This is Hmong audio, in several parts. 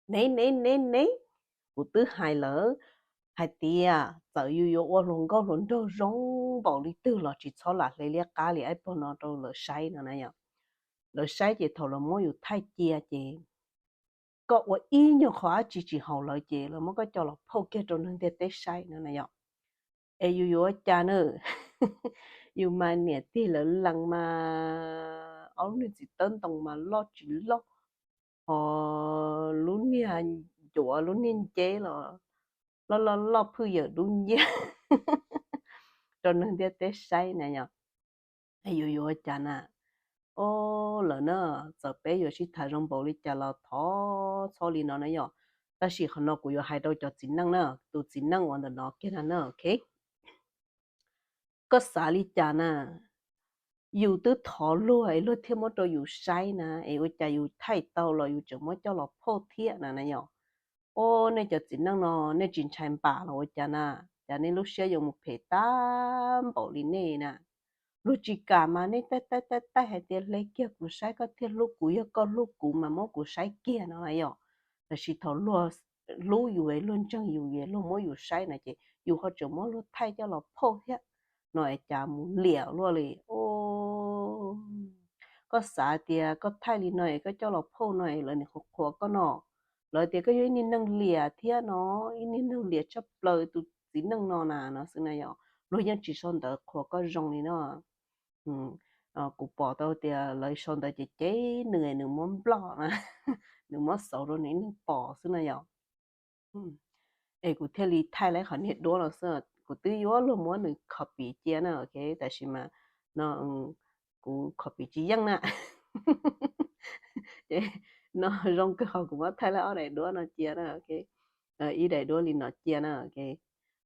Nev nev nev nev, kuv twb hais lawm hais tias txawm yus yuav ua hluas nkauj hluas nraug zoo npaum li twg los tsis txhob lam hle liab qab li ib pog no rau lawv saib no na yom. Lawv saib ces thaum lawv muab yus thaij cia ces koj ua ib nyuag qho dab tsi tsis haum lawv ces lawv muab koj coj los phauj kiag rau neeg ntiaj teb saib no na yom. Es yus yuav ua cas na? Yus mas niam tig lawv lees mas ob lub niag txiv tawb ntoo mas loj tsis loj, ho lub niag ncuav lub niag nceb los loj loj loj phwj yawm dub nciab rau neeg ntiaj teb saib na yom. Yus yuav ua cas na? O, lawm na, txawm peb yuav sib tham zoo npaum li cas los thov txhob li no na yom. Tab sis qhov no kuv yuav hais rau cov txiv neej na, tus txiv neej uas ntawm no kiag na na, ok. Koj xav li cas na? Yus twb thov luag es luag thiaj muab rau yus saib na, es ua cas yus thaij tau los yus tseem muab coj los phauj thiab na na yom. O, nej cov txiv neej no nej tsis ntshai npam los ua cas na? Cas nej lub siab yuav mus phem tag npaum li nej na? Luag tsis kam mas nej taij taij taij taij hais tias hle kiag kuv saib koj thiaj hlub kuv, yog koj hlub kuv mas muab kuv saib kiag no na yom. Tab sis thaum luag hlub yus, luag ntseeg yus, luag muab yus saib na ces yus ho tseem muab luag thaij coj los phauj thiab no es cas mus liam luaj li. Koj xav tias koj thaij li no es koj coj los phauj no es lawv nim qhuas qhuas koj no, lawv tias koj yog ib niag neeg liam thiab no, ib niag neeg liam tshaj plaws tus txiv neej no na no xwb na yom. Luag yeej tsis sau ntawv qhuas koj zoo li no. Kuv pom tau tias lawv sau ntawv ces cem nws, nws muab nploj na, nws muab xauv rau nws ib neeg pom xwb na yom. Es kuv thiaj li thaij laib qhov niag duab no xwb, kuv twb yuav luag muab nws copy cia na, ok, tab sis mas no kuv copy tsis yeej na. Ces no zoo kawg qhov kuv muab thaij laib ob daim duab no cia na, ok, ib daim duab li no cia na, ok.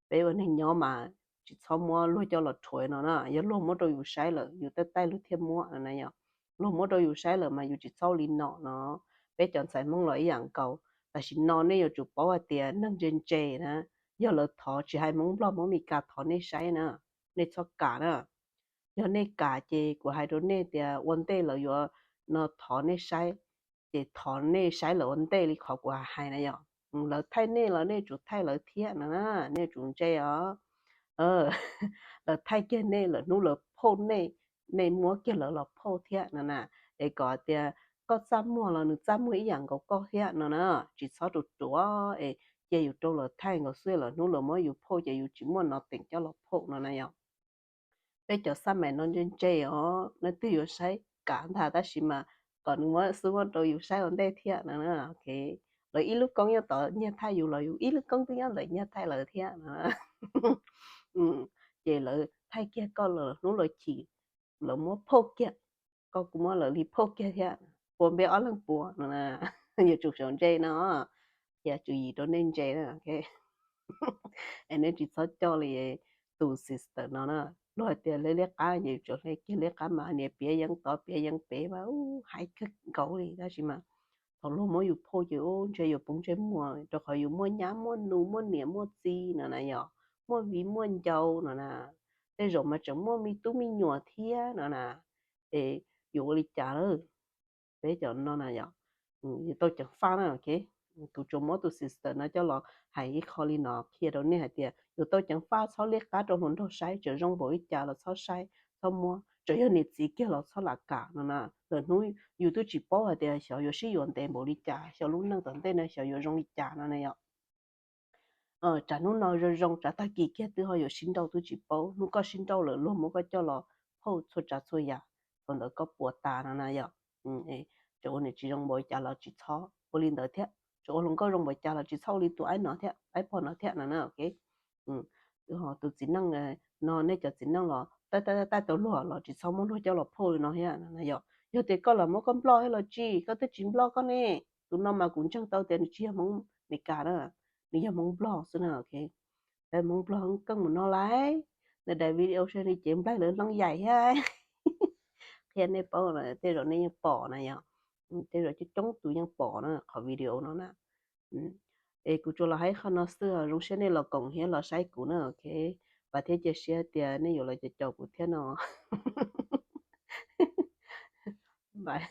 Peb ua neeg nyob mas tsis txhob muab luag coj los rhuav no na, yog luag muab rau yus saib lawm yus taij taij luag thiaj muab no na yom. Luag muab rau yus saib lawm mas yus tsis txhob li no no. Peb cov ntxhais Hmoob los ib yam nkaus, tam sim no nej yuav tsum paub hais tias neeg ntse ntse na, yog lawv thov, tsis hais Hmoob Nplog Hmoob Meskas thov nej saib na, nej txhob kam na. Yog nej kam ces kuv hais rau nej tias ua ntej lawv yuav no thov nej saib, ces thov nej saib lawm ua ntej li qhov kuv hais na yom. Lawv thaij nej los nej tsum thaij lawv thiab no na, nej tsum ntse os. Lawv thaij kiag nej lawm hnub lawv phauj nej, nej muab kiag lawv los phauj thiab no na. Es kom tias koj txaj muag los nws txaj muag ib yam nkaus koj thiab no na. Tsis txhob ruam ruam es cia yus rau lawv thaij nkaus xwb, lawm hnub lawv muab yus phauj ces yus tsis muaj no teem coj los phauj no na yom. Peb cov xab maim no ntse ntse os, leej twg yuav saib kam ntag, tab sis mas kom nws muab xub muab rau yus saib ua ntej thiab no na, ok. Lawv ib lub koob nyob tod nyiag thaij yus los yus ib lub koob twb nyob ntawd nyiag thaij lawv thiab no. Ces lawv thaij kiag koj lawm hnub lawv chim, lawv muab phauj kiag, koj kuj muab lawv li phauj kiag thiab, puas npe ob leeg puas no na. Yuav tsum xyaum ntse no, cia tswv yim rau nej ntse na, ok. Es nej tsis txhob coj li tus sister no na. Luag hais tias hle liab qab ces yus tsuas hle kiag liab qab mas niam piav yeeb tod piav yeeb pem mas hais kawg nkaus li, tab sis mas thaum luag muab yus phauj ces ntshe yuav poob ntsej muag rau qhov yus muaj nyab muaj nus muaj niam muaj txiv no na yom, muaj viv muaj ncaus no na. Tej zaum mas tseem muaj me tub me nyuam thiab no na. Es yuav ua li cas lawm? Peb cov no na yom, yuav tau ceev faj na, ok. Kuv tsuas muab tus sister no coj los hais ib qho li no qhia rau nej hais tias yuav tau ceev faj, txhob liab qab rau hluas nraug saib, txawm zoo npaum li cas los txhob saib, txhob muab, txawm yog niam txiv kiag los txhob lam kam no na. Lwm hnub yus twb tsis paub hais tias xyov yuav sib yuav ntev npaum li cas, xyov lub neej tom ntej no xyov yuav zoo li cas no na yom. Tsam hnub no zoo zoo, tsam tag kis kiag twb ho yuav sib nrauj twb tsis paub, hnub koj sib nrauj lawm luag muab koj coj los phauj txhua tsav txhua yam, thaum ntawd koj puas tas no na yom. Txawm ua niam txiv zoo npaum li cas los tsis txhob ua li ntawd thiab, txawm ua hluas nkauj zoo npaum li cas los tsis txhob ua li tus aib no thiab aib pog no thiab no na, ok. Tus txiv neej no, nej cov txiv neej los taij taij taij tau luag los tsis txhob muab luag coj los phauj li no thiab no na yom. Yog tias koj los muab koj nploj thiab los tsis, koj twb tsis nploj koj ne. Tus no mas kuv ntseeg tau tias nws tsis yog Hmoob Meskas na, nws yog Hmoob Nplog xwb na, ok. Peb Hmoob Nplog keej mus no lawm, nws daim video sab li cev nplaig lawv hlob yaim thiab. Qhia nej paub, tej zaum nej yeej pom na yom, tej zaum coob coob tus yeej pom na qhov video no na. Es kuv tsuas los hais qhov no xwb, zoo siab nej los koom thiab los saib kuv na, ok. Vam thiab cia siab tias nej yuav los caum caum kuv thiab no. Bye.